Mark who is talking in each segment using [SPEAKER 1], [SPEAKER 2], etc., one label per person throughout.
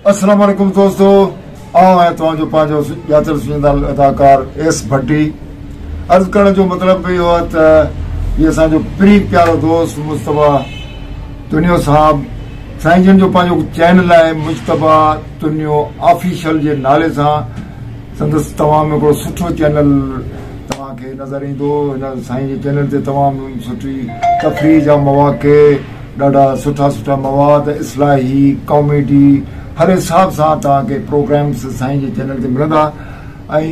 [SPEAKER 1] السلام عليڪم دوستو آئون آهيان توهان جو پنهنجو ڄاتل سڃاتل اداڪار ايس ڀٽي عرض ڪرڻ جو مطلب اهو آهي ته هي اسان جو پرين پيارو دوست مجتبيٰ تنيو صاحب سائين جن جو پنهنجو چينل آهي مجتبيٰ تنيو آفيشل جي نالي سان سندس تمام هڪڙو سٺو چينل توهان کي نظر ايندو. هن سائين جي چينل تي تمام سٺي تفريح جا مواقع، ڏاڍا سٺا سٺا مواد، اصلاحي، ڪاميڊي هر حساب سان توهان کي پروگرامس سائين جي چينل تي ملندا ۽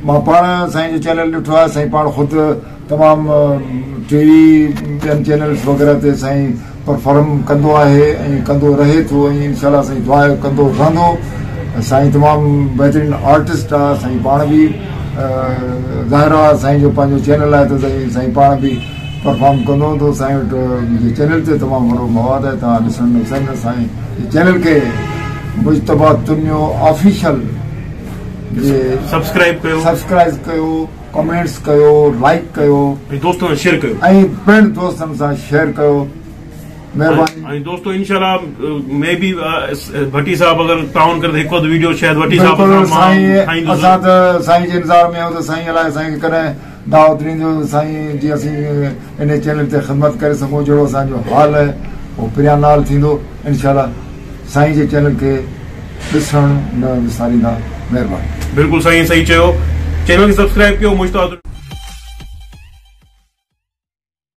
[SPEAKER 1] مان پاڻ سائين جو چينل ڏٺو آهي. سائين پاڻ خود تمام ٽي وي ٻين چينلز وغيره تي سائين پرفارم ڪندو آهي ۽ ڪندو رهي ٿو ۽ انشاء الله سائين دعا آهي ڪندو رهندو. سائين تمام بهترين آرٽسٽ آ. سائين پاڻ به ظاهر آ سائين جو پنهنجو چينل آهي ته سائين پاڻ به پرفارم ڪندو هوندو. سائين وٽ جي چينل تي تمام وڏو مواد آهي توهان ڏسڻ نه وساريندا. سائين جي چينل کي مجتبيٰ تنيو آفيشل جي
[SPEAKER 2] سبسڪرائب ڪيو،
[SPEAKER 1] سبسڪرائب ڪيو، ڪمينٽس ڪيو، لائيڪ ڪيو
[SPEAKER 2] ۽ دوستن سان شيئر ڪيو
[SPEAKER 1] ۽ پڻ دوستن سان شيئر ڪيو. مهرباني.
[SPEAKER 2] ۽ دوستو انشاء الله مي بي ڀٽي صاحب اگر تعاون ڪري ته هڪ اڌ ويڊيو شايد ڀٽي صاحب
[SPEAKER 1] بلڪل
[SPEAKER 2] سان مان
[SPEAKER 1] سائين
[SPEAKER 2] ٺاهيندس.
[SPEAKER 1] اسان ته سائين جي انتظار ۾ آهيون ته سائين الائي سائين کي ڪڏهن دعوت ڏيندو ته سائين جي اسين انهي چينل تي خدمت ڪري سگهون جهڙو اسان جو حال آهي اهو پريان نال ٿيندو انشاء الله سائين جي چينل کي ڏسڻ نه وساريندا مهرباني.
[SPEAKER 2] بلڪل سائين صحيح چيو چينل کي سبسڪرائب ڪيو مشتاق.